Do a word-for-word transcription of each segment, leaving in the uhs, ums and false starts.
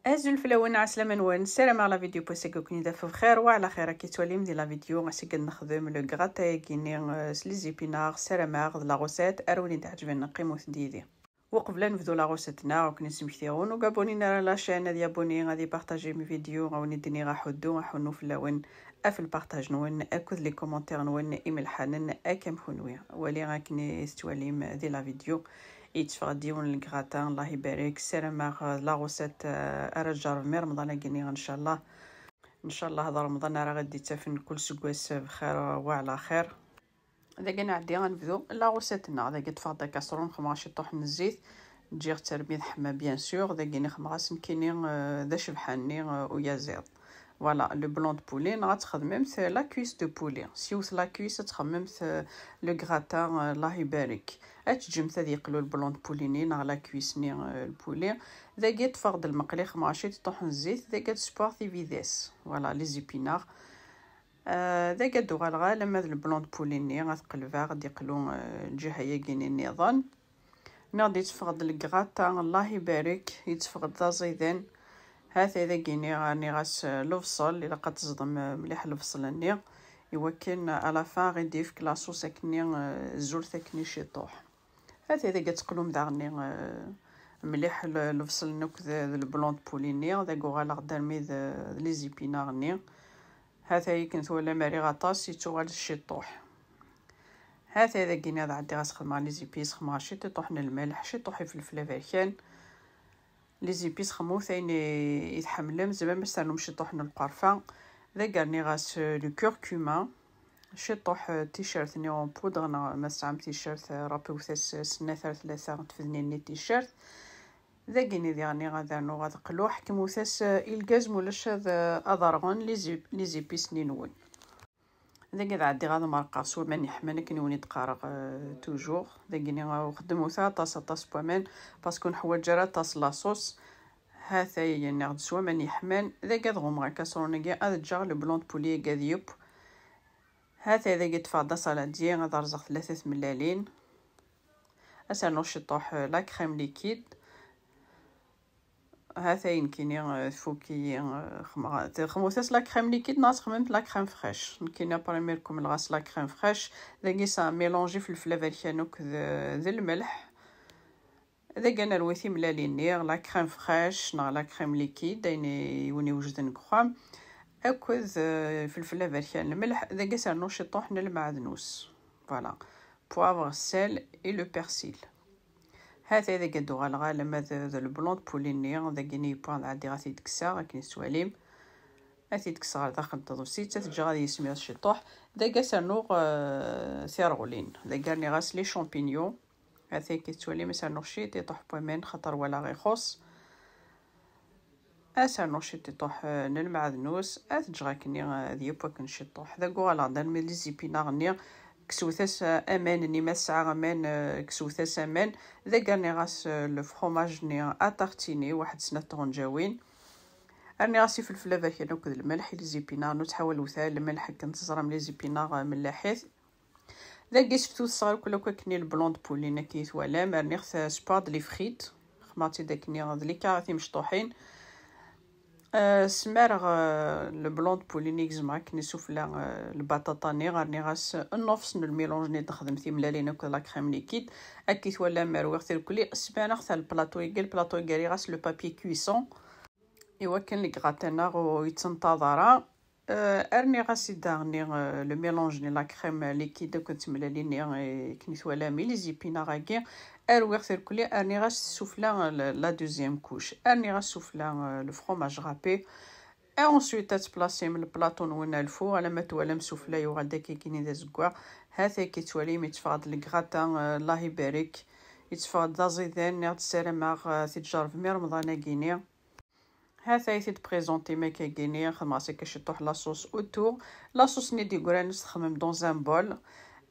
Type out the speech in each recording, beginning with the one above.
Azul fell-awen, ɛeslama-nwen, ssarameɣ la vidéo n wass-agi ad ken-id-taf bxir wa ɛla xir. Akka i tettwalim di la vidéo, ass-agi ad nexdem le gratin-agi-nni, euh, s les épinards. Ssarameɣ d la recette ara wen-d-iɛeǧben, qqimut-d yid-i. Uqbel ad nebdu la recette-nneɣ, ad ken-id-smektiɣ, win ur abonné ara la chaîne, ad yabonné, ad ipartaji mes vidéos, ad wen-id-iniɣ aḥuddu, aḥunnu fell-awen, af lpartaj-nwen akked les commentaires-nwen imelḥanen akka am kunwi. Wali akken i tettwalim di la vidéo. Yetteffeɣ-d yiwen n le gratin, Allah ibarek. Ssarameɣ, euh, la recette, euh, ara tjerreb mi Remḍan-agi-nni, ncallah. Ncallah d Remḍan ara ɣ-d-ittafen kul seggas bxir wa ɛla xir. Dagi nɛeddi ad nebdu la recette-nneɣ. Dagi ṭṭfeɣ-d akasrun, xemɣeɣ ciṭuḥ n zzit, ǧǧiɣ-tt armi d ḥma, bien sûr. Dagi-nni xemɣeɣ-as nekkini, euh, d acebḥan-nni, euh, uyaziḍ. Voilà, le blanc de poulet, neɣ ad txedmemt la cuisse de poulet. S yiwet la cuisse ad txedmemt, euh, le gratin, euh, Allah ibarek. Ad teǧǧemt ad yeqlu le blanc de poulet-nni neɣ la cuisse-nni, euh, le poulet. Dagi ṭṭfeɣ-d lmeqli, xemɣeɣ ciṭuḥ n zzit, dagi ad ssewweɣ tibidas. Voilà, les épinards. Euh, dagi ad d-uɣaleɣ alamma d le blanc de poulet-nni, ad qelbeɣ ad yeqlu, euh, lǧiha-yagi-nni nniḍen. Nniɣ-d yetteffeɣ-d le gratin, Allah ibarek, yetteffeɣ-d d aẓidan. Ha-t-a dagi-nni rniɣ-as, euh, lebṣel, ilaq ad teẓḍem, euh, mliḥ lebṣel-nni, iwakken, euh, à la fin ɣ-id-yefk la sauce akkenni, euh, zzulet akkenni ciṭuḥ. Ha-t-a dagi ad teqlum daɣenni, euh, mliḥ le-, lebṣel-nni akked d le blanc de poulet-nni, dagi uɣaleɣ-d armi d, d les épinards-nni. Ha-t-a akken twalam rriɣ aṭas, yettuɣal d ciṭuḥ. Ha-t-a dagi-nni ad ɛeddiɣ ad s-xedmeɣ les épices, xemɣeɣ ciṭuḥ n lmelḥ, ciṭuḥ ifelfel aberkan. Les épices xemmet ayen i, i tḥemmlem, tzemrem ad s-ternum ciṭuḥ n lqerfa. Dagi rniɣ-as, euh, le curcuma, ciṭuḥ, euh, ticcert-nni en poudre, neɣ ma tesɛam ticcert, euh, rrapewt-as, euh, snat ar tlata n tfednin-nni ticcert. Dagi-nni diɣenni ad rnuɣ adeqluḥ, kemmut-as, euh, i lgaz, ma ulac ad, euh, ad rɣen les ép-, les épices-nni-nwen. Dagi ad ɛeddiɣ ad merqeɣ s waman yeḥman akken i wen-d-qqareɣ, euh, toujours. Dagi-nni, euh, ur xeddmut aṭas, aṭas n waman, parce que ur neḥwaǧ ara aṭas la sauce. Ha-t-a nniɣ-d s waman yeḥman. Dagi ad ɣummeɣ akasrun-agi, ad ǧǧeɣ le blanc de poulet-agi ad yeww. Ha-t-a dagi ṭṭfeɣ-d asaladier, ad rẓeɣ tlata tmellalin. Ad s-rnuɣ ciṭuḥ, euh, la crème liquide. Ha-t-a nekkini, euh, tfuk-iyi, euh, xemɣ-, xemɣet-as la crème liquide neɣ ad texdmemt la crème fraîche. Nekkini après mi kemmleɣ-as la crème fraîche, dagi c'est un mélange ifelfel aberkan akked, euh, d lmelḥ. Dagi ad nerwi timellalin-nni, la crème fraîche neɣ la crème liquide, ayen i wen-iwejden deg uxxam, akked, euh, ifelfel aberkan, lmelḥ, dagi ad s-rnuɣ ciṭuḥ n lmeɛdnus. Voilà. Poivre, sel et le persil. Ha-t-a dagi ad d-uɣaleɣ alamma d, d le blanc de poulet-nni, dagi-nni yewwa, ad ɛeddiɣ ad t-id-kkseɣ akken i tettwalim. Ad t-id-kkseɣ ɣer daxel n tḍebsit, ad t-ǧǧeɣ ad yismiḍ ciṭuḥ. Dagi ad s-rnuɣ, euh, tireɣlin. Dagi rniɣ-as les champignons. Ha-t-a akken i tettwalim, ad s-rnuɣ ciṭuḥ n waman, xaṭer walaɣ ixuṣ. Ad s-rnuɣ ciṭuḥ, euh, n lmeɛdnus, ad t-ǧǧeɣ akkenni, euh, ad yeww akken ciṭuḥ. Dagi uɣaleɣ-d armi d les épinards-nni, kkset-as, euh, aman-nni, ma tesɛa aman, euh, kkset-as aman. Dagi rniɣ-as, euh, le fromage-nni à tartiner, waḥed snat tɣenǧawin. Rniɣ-as ifelfel aberkan akked lmelḥ i les épinards, ur ttḥawal wet lmelḥ akken teẓram les épinards, euh, melliḥit. Dagi seftuseɣ akk, akk akken i le blanc de poulet-nni akken i twalam, rniɣ-t, euh, sport de les frites, xemɣeɣ-t-id akken d likarat imecṭuḥin. Euh, smareɣ, euh, le blanc de poulet-nni, gezmeɣ akken isufla, euh, lbaṭaṭa-nni, rniɣ-as nnefs n lmilanj-nni d-nexdem timellalin akked la crème liquide. Akken i twalam rwiɣ-t irkelli, smareɣ-t ar le plateau-agi, le plateau-agi rriɣ-as le papier cuisson. Iwakken le gratin-nneɣ ur yettenṭaḍ ara. Euh, rniɣ-as-id daɣenni, euh, le mélange-nni, la crème liquide akked tmellalin-nni, euh, akken i twalam, i les épinards-agi. Rwiɣ-t irkelli, rniɣ-as sufla, euh, la, la deuxième couche. Rniɣ-as sufla, euh, le fromage râpé. Et ensuite, ad tplasim le plateau-nwen ar le four, alamma twalam sufla yuɣal-d akkagini d azeggaɣ. Ha-t-a akken i tettwalim, yetteffeɣ-d le gratin, euh, Allah ibarek. Yetteffeɣ-d d aẓidan, nniɣ-d ssarameɣ, euh, ad t-id-tjerrbem i Remḍan-agi-ni. Ha-t-a i t-id-présenté akkagini, xedmeɣ-as akka ciṭuḥ la sauce autour. La sauce-nni d-yeggran ad s-texdmem dans un bol.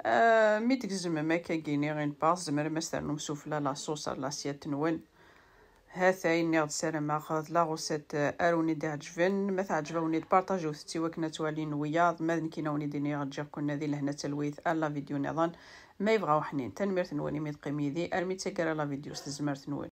Euh, mi d-tgezmem akkagini une part, tzemrem ad s-ternum sufla la sauce ar l'assiette-nwen. Ha-t-a nniɣ-d ssarameɣ d la recette, euh, ara wen-d-iɛeǧben. Ma teɛǧeb-awen-id, partagiwt-tt iwakken ad twalin wiyaḍ. Ma d nekkini a wen-d-iniɣ ǧǧiɣ-ken di lehna d talwit ar la vidéo nniḍen. Ma yebɣa uḥnin, tanemmirt-nwen imi teqqim yid-i armi d taggara la vidéo s tezmert-nwen.